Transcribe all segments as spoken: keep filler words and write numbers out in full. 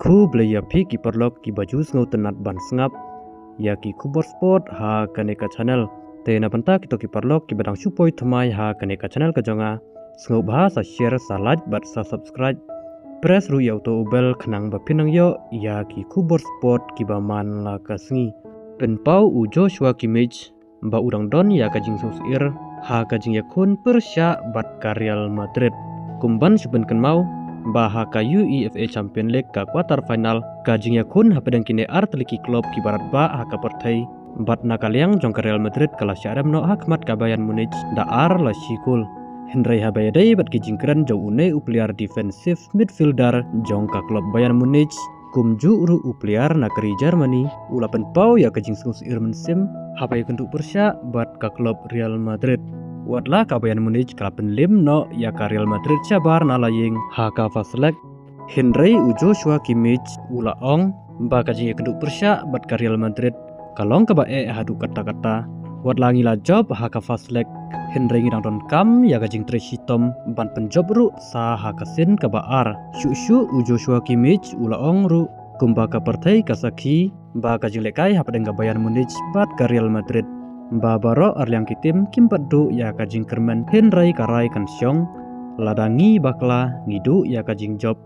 Khublei ïa phi ki paralok kiba ju sngewtynnat ban sngap ïa ki khubor sport ha kane ka channel. Te na bynta kito ki paralok kiba dang shu poi thymmai ha kane ka channel ka jong nga, sngewbha sa share, sa like bad sa subscribe. Press ruh ïa uto u bell khnang ba phin nang ïoh ïa ki khubor sport kiba man la ka sngi. Pynpaw u Joshua Kimmich ba u dang don ïa ka jingsngewsyier ha ka jingïakhun pyrshah bad ka Real Madrid. Kum ban shu pynkynmaw ba ha ka UEFA Champions League ka quarter final, ka jingïakhun hapdeng kine ar tylli ki club kiba radbah ha ka pyrthei, bad na ka liang jong ka Real Madrid ka la shah rem noh ha khmat ka Bayern Munich da ar la shi kol. Hynrei haba ïadei bad ki jingkren jong une u player defensive midfielder jong ka club Bayern Munich, kumjuh ruh u player na ka ri Germany, u la pynpaw ïa ka jingsngewsyier mynsiem haba ïakynduh pyrshah bad ka club Real Madrid. Watla ka Bayern Munich ka la pynliem noh ïa ka Real Madrid shabar na la ïing ha ka first leg, hynrei u Joshua Kimmich u la ong ba ka jingïakynduh pyrshah bad ka Real Madrid ka long kaba eh haduh katta katta. Watla ngi la jop ha ka first leg, hynrei ngi dang donkam ïa ka jingtrei shitom ban pynjop ruh sa ha ka sien kaba ar. Shuh shuh u Joshua Kimmich u la ong ruh, kumba ka pyrthei ka sakhi ba ka jinglehkai hapdeng ka Bayern Munich bad ka Real Madrid, ba baroh arliang ki tim kim pat duh ïa ka jingkyrmen, hynrei ka rai kan shong, lada ngi bakla ngi duh ïa ka jingjop,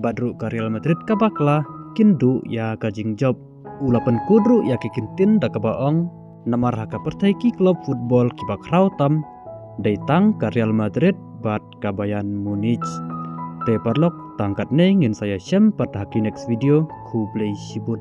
bad ruh ka Real Madrid ka bakla kin duh ïa ka jingjop. U la pynkut ruh ïa ki kyntien da kaba ong, namar ha ka pyrthei ki club football kiba khraw tam dei tang ka Real Madrid bad ka Bayern Munich. Te paralok, tang katne, ngin sa ïashem pat ha ki next video. Khublei shibun.